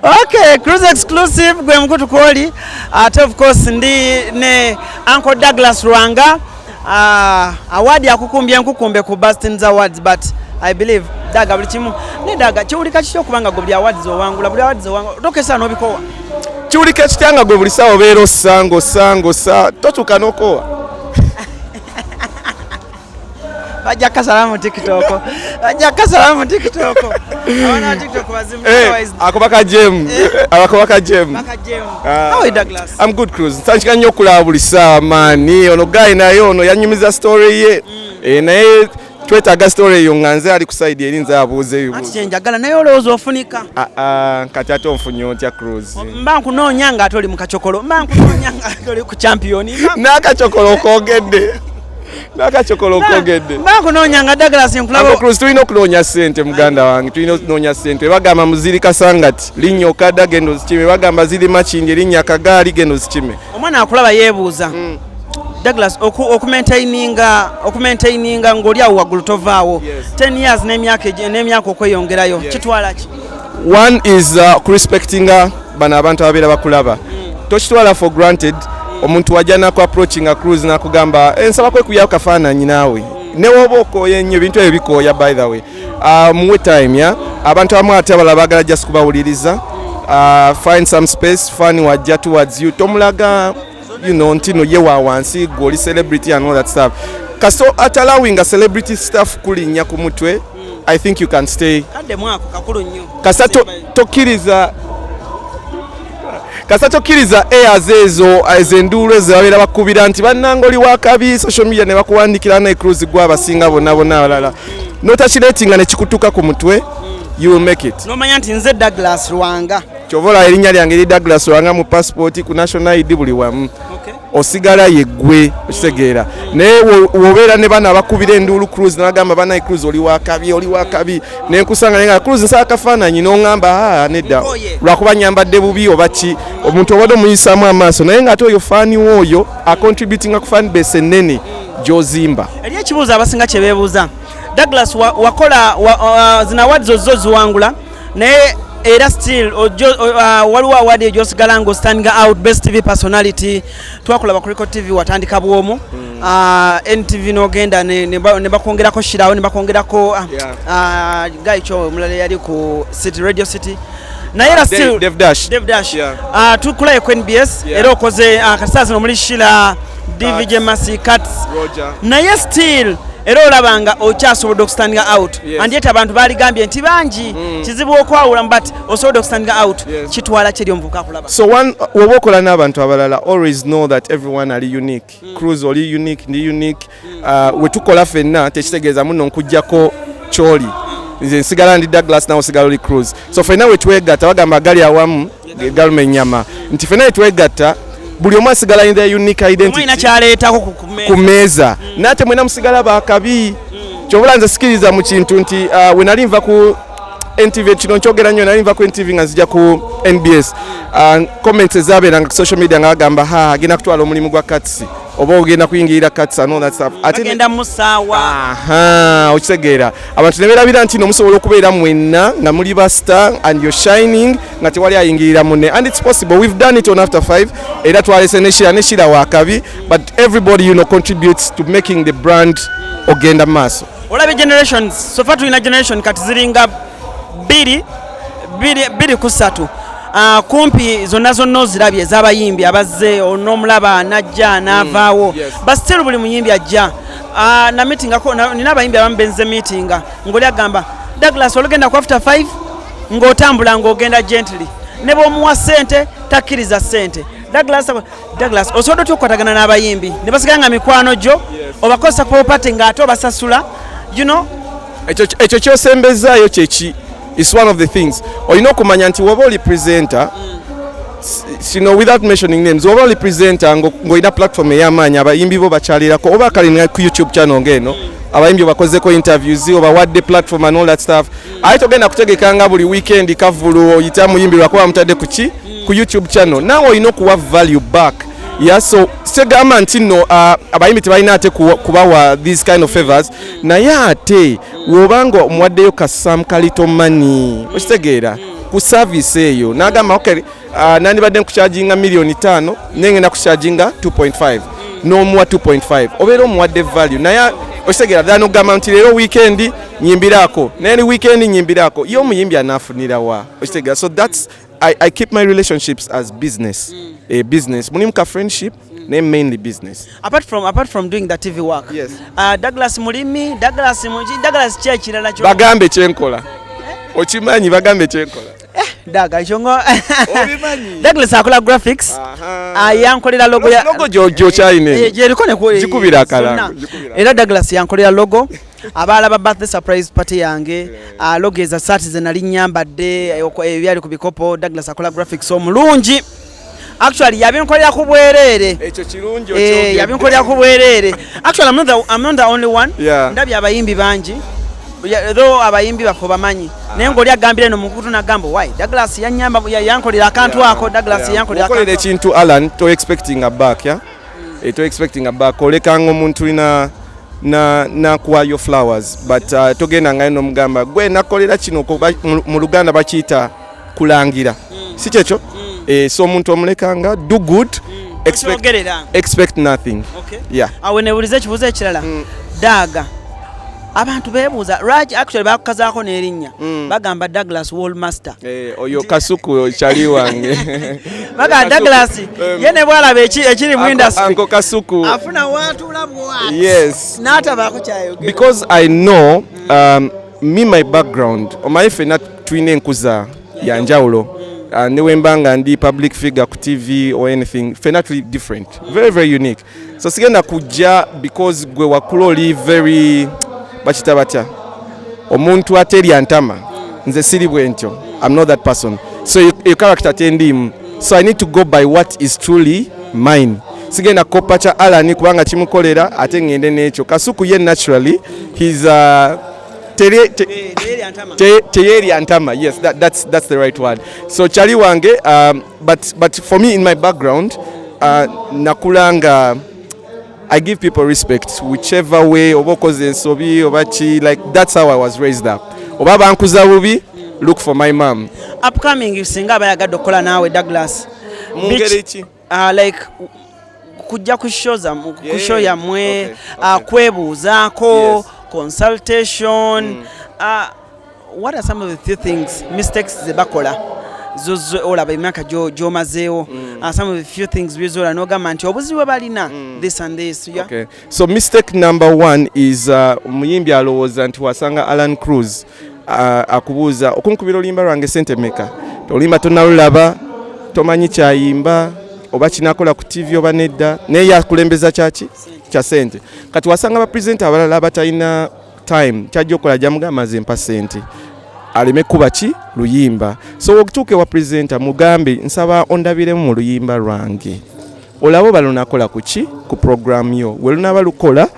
Okay, Cruise Exclusive gwe mukutu kwoli, ate of course ndi ne Uncle Douglas Lwanga. Award akukumbye nkukumbe ku Bastins Awards, but I believe daga buli kimu ne daga kiwulika kitya okubanga gwe buli awards owangula, buli awards owangula, tokesa n'obikowa? Kiwulika kitya nga gwe buli saawa obeera ossa ng'ossa ng'ossa, totuuka n'okoowa? Bajja kasala mu TikTok, bajja kasala mu TikTok, abaana ba TikTok bazimu. Eh, ako bakajemu, ako bakajemu. Bakajemu. Ah. How are you, Douglas? I'm good, Cruz. Nsanyuka nnyo okulaba buli ssaawa, maani. Ono guy naye ono yanyumiza story ye. Eh, naye twetaaga story eyo nga nze ali ku side eri, nze abuuza Anti ebibuuzo. Kyenjagala, naye olowooza ofunika? Ah, ah, kati ate onfunye otya, Cruz? Mba nkunoonya nga ate oli mu kacokolo, mba nkunoonya nga ate oli ku Champion. N'akacokolo okoogedde, n'akacokolo okoogedde. Mba nkunoonya nga Douglas nkulaba. Uncle Cruz, tulina okunoonya ssente, muganda wange, tulina okunoonya ssente. Bagamba muziri Kasangati, linnya okadda, genda ozikime. Bagamba ziri Makindye, linnya akagaali, genda ozikime. Omwana akulaba yeebuuza, Douglas, okumaintaininga ng'oli awo waggulu tovaawo 10 years n'emyaka okweyongerayo, kitwala ki? One is kurespectinga bano abantu ababeera bakulaba. Tokitwala for granted. Omuntu wajja naku approachinga, Cruz, nakugamba, "Eh, nsaba kwekubyawo kafaananyi naawe," newoba okooya ennyo, ebintu ebyo bikooya, by the way. Muwe time ya abantu abamu, ate abalala baagala just kubawuliriza. Find some space. Fan wajja towards you, tomulaga nti no ye wa wansi, gwe oli celebrity and all that stuff. Kaso atallowinga celebrity stuff kulinnya ku mutwe, I think you can stay. Kadde mwako kakulu nnyo. Kasa tokkiriza, kasa tokkiriza airs ezo, ezo enduulu ezo babeera bakubira nti bannanga oli wakabi, social media ne bakuwandikira naye Cruise gwe abasinga bonna bonna abalala, notakireetinga ne kikutuuka ku mutwe, you will make it. Nomanya nti nze Douglas Lwanga. Kyova olaba erinnya lyange eri Douglas Lwanga mu passport, ku national ID, buli wamu. Osigala yeggwe, okitegeera? Naye wobeera ne bano abakubira enduulu, Cruise, nabagamba, "Banaye Cruise, oli wakabi, oli wakabi," nenkusanga naye nga, "Cruise, nsaba akafaananyi," n'oŋŋamba, "Ah, nedda." Nkoye. Lwakuba nyambadde bubi oba ki, omuntu obadde omuyisaamu amaaso, naye ng'ate oyo fan wo, oyo acontributinga ku fan base ennene gy'ozimba. Eri ekibuuzo abasinga kye beebuuza, Douglas, wakola zino awards zo ziwangula, naye era still waliwo award egyosigala nga ostanding out, best TV personality. Twakulaba ku Record TV, watandika bwomu, NTV n'ogenda ne bakwongerako shirawo, ne bakwongerako guy kyo omulala yali ku City, Radio City, naye era still Dave Dash. Dave Dash. Yeah. Tukulaye ku NBS. Era okoze kasaa zino muli Shira, DVJ Masi, Cats. Roger. Naye still era olaba nga okyasobodde okustandinga out. And yet abantu baligambye nti bangi, kizibu okwawula, but osobodde okustandinga out. Kitwala ki eri omuvubuka akulaba? So one, woba okola n'abantu abalala, always know that everyone ali unique. Cruise oli unique, ndi unique. We tukola ffenna tekitegeeza muno nkuggyako kyoli. Nze nsigala ndi Douglas, nawe osigala oli Cruise. So ffenna we twegatta, bagamba gali awamu galuma ennyama, nti ffenna we twegatta buli omu asigala in their unique identity. Omwina kyaleetako ku Ku mmeeza, naate mwena musigala bakabi. Kyobula nze sikiriza mu kintu nti we nali nva ku NTV, kino nkyogera nnyo, nali nva ku NTV nga nzija ku NBS, comments ezabeeranga ku social media nga bagamba, "Ha, agenda kutwala omulimu gwa Katsi," oba ogenda kuyingirira Katsi and all that stuff. Ate Bagenda musaawa. Aha, okitegeera? Abantu ne beerabira nti no musobola okubeera mwenna nga muli ba star and you're shining nga tewali ayingirira munne, and it's possible. We've done it on After 5, era twalese ne Shira, ne Shira wakabi, but everybody contributes to making the brand ogenda mu maaso. Olabye generations so far, tulina generation kati ziringa bbiri bbiri bbiri ku ssatu. Kumpi zonna zonna ozirabye ez'abayimbi abazze, onoomulaba najja n'avaawo. But still buli muyimbi ajja, na meetingako nina abayimbi abamu benze meetinga, ng'oli agamba, "Douglas, olugenda ku After 5 ng'otambula ng'ogenda gently, ne bw'omuwa ssente takkiriza ssente." Douglas, Douglas, osobola otya okukwatagana n'abayimbi ne basigala nga mikwano gyo, obakozesa property ng'ate obasasula? Ekyo kyosembezaayo kyeki is one of the things olina okumanya nti woba oli presenter, without mentioning names, woba oli presenter ng'olina platform ey'amaanyi, abayimbi bo bakyalirako, oba kalina ku YouTube channel ng'eno, abayimbi bakozeko interviews, obawadde platform and all that stuff, aye togenda kutegekanga buli weekend kavulu oyita muyimbi lwakuba mutadde ku ki, ku YouTube channel. Naawe olina okuwa value back. Yeah, so segamba nti nno abayimbi tebalina ate kubawa these kind of favors, naye ate wobanga omuwaddeyo ka some ka little money, okitegeera? Ku service eyo n'agamba, "Okay, nandibadde nkucharginga miliyoni 5, naye ngenda kucharginga 2.5," n'omuwa 2.5, obeera omuwadde value. Naye okitegeera ddala n'okugamba nti leero weekend nyimbiraako, naye ni weekend nyimbiraako, ye omuyimbi anaafunirawa? Okitegeera? So that's I keep my relationships as business, a business. Mulimu ka friendship, naye mainly business. Apart from doing the TV work, Yes. Douglas mulimi, Douglas muki, Douglas ki ekirala kyo? Bagambe kyenkola, okimanyi, bagambe kyenkola. Daga ekyo ngo Obimanyi. Douglas akola graphics. Yankolera logo ya Logo gyokyalina. Eh, gyeriko ne Gikubira akalango, zonna. Gikubira. Era Douglas yankolera logo abalaba birthday surprise party yange, logo eza saati ze nali nyambadde, ebyali ku bikopo. Douglas akola graphics omulungi. Actually yabinkolera ku bwereere. Ekyo kirungi. Eh, Okyogedde. Yabinkolera ku bwereere. Actually, I'm not the only one. Ndabye abayimbi bangi. Though abayimbi baffe bamanyi, naye ng'oli agambira eno mukutu nagamba, "Why Douglas yanyamba, yankolera akantu ako, Douglas yankolera Okolera akantu ako." ekintu, Alan, to expecting a back, yeah? Eh, to expecting a back. Olekanga omuntu na na nakuwayo flowers, but togenda ngayo nomugamba, "Gwe nakolera kino," kuba mu Luganda bakiyita kulangira, si kyekyo? Eh, so omuntu omulekanga, do good, expect, Okyogerera. expect nothing. Okay. Yeah. Awo nebuuliza ekibuuzo ekirala. Daaga, abantu beebuuza lwaki actually bakukazaako n'erinnya, bagamba Douglas Wallmaster. Eh, oyo Kasuku kyali wange. Bagamba Douglas ye ne bwalaba ekiri mu industry, Uncle Kasuku. afuna waatuula bwati n'atabaako kyayogera. Because I know, me, my background, omanyi ffenna tulina enkuza ya njawulo. Ne wemba nga ndi public figure ku TV or anything, ffenna tuli different, very very unique. So sigenda kujja because gwe wakula oli very, bakita batya, omuntu aterya ntama. Nze siri bwe ntyo. I'm not that person. So your character tendiimu, so I need to go by what is truly mine. Sigenda kukopa kya Alan kubanga kimukolera, ate ngende n'ekyo Kasuku. Ye naturally he's Teyerya ntama. Teyerya ntama, yes, that's the right word. So kyali wange, but for me, in my background, nakula nga I give people respect whichever way, oba okoze ensobi oba ki. Like, that's how I was raised up. Oba bankuza bubi, look for my mom. Upcoming, singa aba yagadde okukola naawe, Douglas, Mu ngeri ki? Like kujja ku show ku show yammwe, kwebuuzaako, consultation. What are some of the few things, mistakes ze bakola zo olaba emyaka gy'omazeewo, some of the few things byozola n'ogamba nti obuzibu bwe balina, this and this, yeah? Okay. So mistake number one is omuyimbi alowooza nti wasanga Alan Cruz, akubuuza okunkubira oluyimba lwange sente meka. Oluyimba tonalulaba, tomanyi kyayimba oba kinakola ku TV oba nedda, naye yakulembeza kyaki? Kya sente. Kati wasanga bapresenter abalala abatalina time, kyajja okukola jamugamba, "Nze mpa sente," aleme kuba ki luyimba. So okutuuka ewa presenter, mugambe, "Nsaba ondabiremu mu luyimba lwange, olabe oba lunakola ku ki ku program yo. We lunaaba lukola,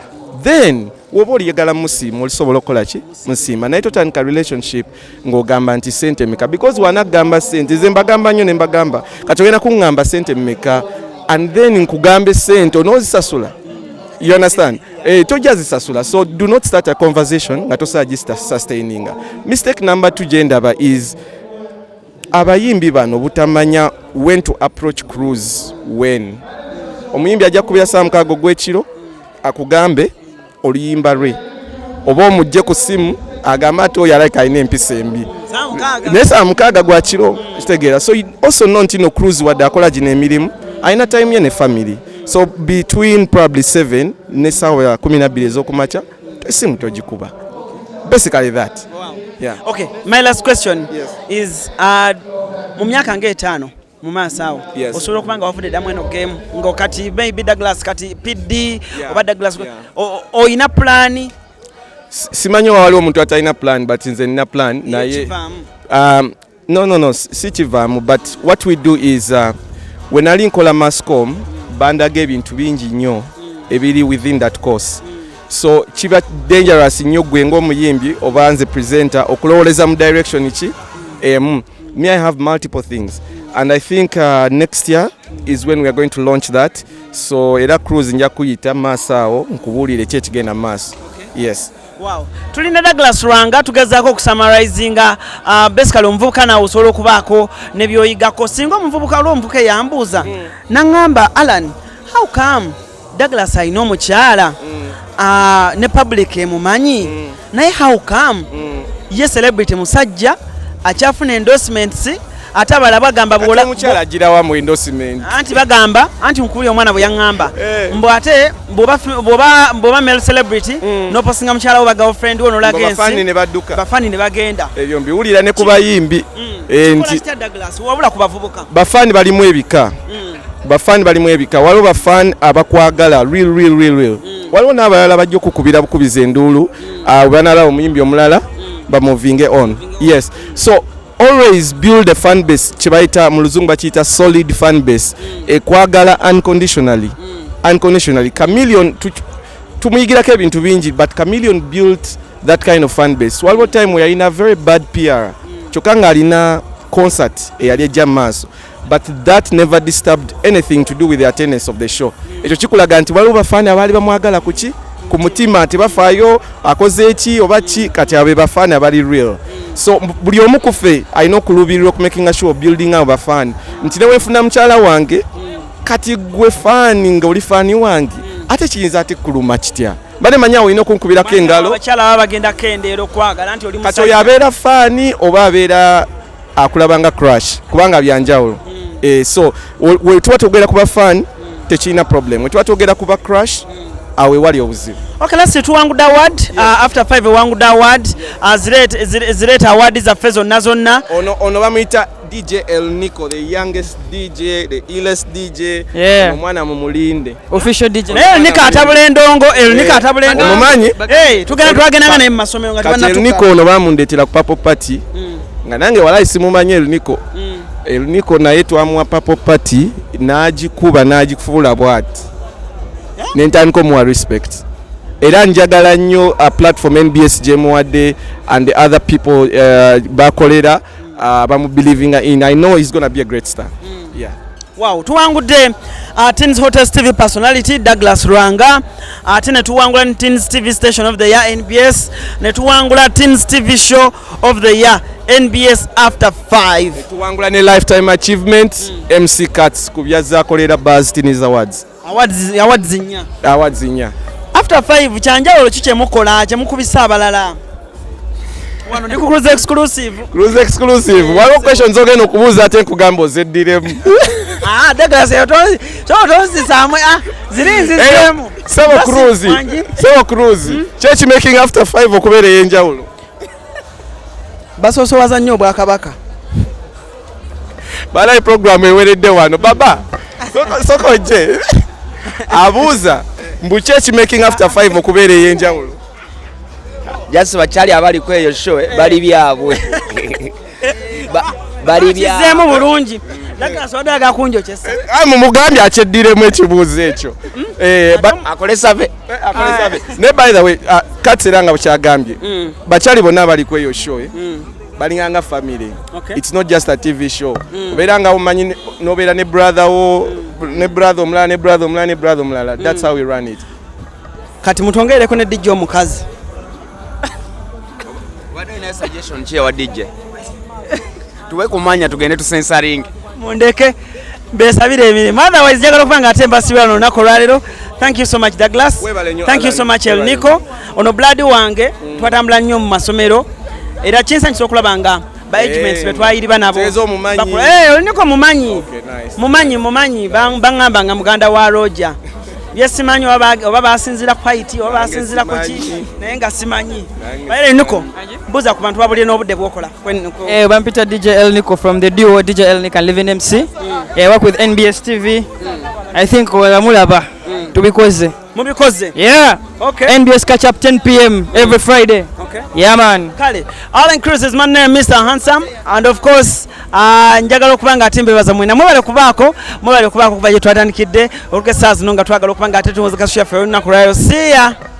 then woba oliyagala musiima, olisobola okukola ki? Musiima." Naye totandika relationship ng'ogamba nti sente meka, because wanagamba sente, ze mbagamba nnyo ne mbagamba, kati ogenda kuŋŋamba sente mmeka and then nkugambe sente onoozisasula? You understand? Eh, tojja zisasula. So do not start a conversation nga tosobola gisustaininga. Mistake number two gyendaba is abayimbi bano butamanya when to approach Cruz. When omuyimbi ajja kubira saa 6 ogw'ekiro akugambe oluyimba lwe, oba omugje ku simu agambe ati oyo alabika alina empisa embi, naye saa 6 gwa kiro, kitegeera? So you also know nti no Cruz wadde akola gino emirimu, alina time ye ne family. So between probably 7 ne saawa 12 ez'okumakya, esimu togikuba. Basically that. Yeah. Okay, my last question Yes. is, mu myaka ng'etaano mu maaso awo, osobola okuba nga wavudde ddamu eno game, nga kati maybe Douglas kati PD, oba Douglas oyina pulaani? Simanyi oba waliwo omuntu atalina plan, but nze nina plan, naye Kivaamu. No, si kivaamu, but what we do is, we nali nkola mass comm, bandaga ebintu bingi nnyo ebiri within that course. So kiba dangerous nnyo gwe ng'omuyimbi oba nze presenter okulowoleza mu direction ki emu. Me, I have multiple things, and I think next year is when we are going to launch that. So era Cruz, nja kuyita maaso awo nkubuulire ki ekigenda mu maaso. Yes. Wow. Tulina Douglas Lwanga, tugezaako okusummarizinga. Basically omuvubuka naawe osobola okubaako ne byoyigako singa omuvubuka, olwo omuvubuka eyambuuza naŋŋamba, "Alan, how come Douglas alina omukyala ne public emumanyi, naye how come ye celebrity musajja akyafuna endorsements, ate abalala bagamba Ate omukyala agirawa mu endorsement? Anti bagamba, anti nkubuli omwana bwe yaŋŋamba mbu ate bw'oba male celebrity n'opostinga mukyala wo ba girlfriend wo n'olaga Ngo bafaani ensi, ne badduka. Bafaani ne bagenda. Ebyo mbiwulira ne ku bayimbi. Kikola nti kitya, Douglas, wabula ku bavubuka? Bafaani balimu ebika, bafaani balimu ebika. Waliwo bafaani abakwagala real, real, real, real. Waliwo n'abalala bajja okukubira bukubiza enduulu, bwe banalaba omuyimbi omulala bamovinge on. Yes, so always build a fan base, kyebayita mu luzungu bakiyita solid fan base, ekwagala unconditionally, unconditionally. Chameleon tumuyigirako ebintu bingi, but Chameleon built that kind of fan base. Waliwo time we yalina very bad PR, kyokka ng'alina concert eyali ejja mu maaso, but that never disturbed anything to do with the attendance of the show. Ekyo kikulaga nti waliwo bafaani abaali bamwagala kuki ku mutima, tebafaayo akoze eki oba ki. Kati abo be bafaani abali real. So buli omu ku ffe alina okuluubirira okumakinga sure building abo bafaani, nti ne wenfuna mukyala wange, kati gwe faani nga oli faani wange, ate kiyinza ate kuluma kitya? Bane manyi awo olina okunkubirako engalo. Abakyala baba bagenda kendeera okwagala nti oli Kati musajja. Oyo abeera faani oba abeera akulaba nga crush, kubanga byanjawulo. So we tuba twogera ku bafaani tekirina problem, we tuba twogera ku ba crush, awo ewali obuzibu. Okay, let's see, tuwangudde award, after 5 ewangudde award, zireeta award zaffe zonna zonna. Ono bamuyita DJ El Nico, the youngest DJ, the illest DJ. Yeah. Omwana mumulinde. Official DJ. Naye Elniko atabula endongo, Elniko atabula endongo. Omumanyi? Eh, tugenda twagendanga naye mu masomero nga Kati tebannatuka. Elniko ono bamundeetera ku Papo Party nga nange walayi simumanyi Elniko. Elniko naye twamuwa Papo Party n'agikuba n'agikufuula bw'ati, nentandika omuwa respect. Era njagala nnyo platform NBS gyemuwadde and the other people bakolera, bamubelievinga in. I know he's gonna be a great star, yeah. Wow, tuwangudde Teens Hottest TV personality Douglas Lwanga, ate ne tuwangula ne Teens TV Station of the Year NBS, ne tuwangula Teens TV Show of the Year NBS After 5. Tuwangula ne lifetime achievement MC Cats ku byazaakolera Buzz Teens Awards. Awards nnya. Awards nnya. After 5 kyanjawulo ki kyemukola kyemukubisa abalala? Wano ndi ku Cruise Exclusive. Cruise Exclusive, waliwo questions ogenda okubuuza ate nkugamba ozeddiremu. Ah, Douglas, eyo tonzisaamu, ah, ziri nzizeemu. Sebo Cruise, Wangi. sebo Cruise, kyeki making After 5 okubeera ey'enjawulo? Basoosowaza nnyo obwakabaka. Balayi program eweredde wano. Baba soko ojje abuuza mbu kyeki making After 5 okubeera ey'enjawulo? Just bakyali abaliko eyo show, bali byabwe. Bali byabwe. Kizeemu bulungi. Douglas wadde agakunjokyesa. Ah, mumugambye akyeddiremu ekibuuzo ekyo. Akole survey. Akole survey. Ne by the way, Kats era nga bwekyagambye, bakyali bonna abaliko eyo show, balinganga family. It's not just a TV show. Obeera nga omanyi nobeera ne brother wo, ne brother omulala, ne brother omulala, ne brother omulala. That's how we run it. Kati mutwongereko ne DJ omukazi. Wadde olina suggestion ki ewa DJ? Tuwe kumanya tugende tusensaringe. Mundeke besabire emirimu, otherwise njagala okuba nga ate mbasibira no olunaku olwaleero. Thank you so much, Douglas. Weebale nnyo, Thank you Alan. so much, Weebale. Elnico. Ono blood wange, twatambula nnyo mu masomero, era kinsanyusa okulaba nga ba agemates betwayiriba nabo. Teeza omumanyi. Elnico mumanyi. Okay, nice. Mumanyi, mumanyi. Baŋŋamba nga muganda wa Roger, byesimanyi oba basinzira ku height oba basinzira ku ki, simanyi. Naye nga simanyi. Nange. Baye Elnico, mbuuza ku bantu babulire n'obudde bwokola. Hey, bampita DJ El Nico from the duo DJ El Nico and Living MC. Yeah, I work with NBS TV. I think mulaba tubikoze. Mubikoze. Yeah. NBS catch up 10 p.m. every Friday. Yeah, man. Kale, Alan Cruz is my name, Mr. Handsome, and of course njagala okuba nga ate mbebaza mwena, mwebale kubaako kuva gye twatandikidde oluka essaawa zino nga twagala okuba nga ate tuwoza kasu yaffe olunaku lwayo. See ya.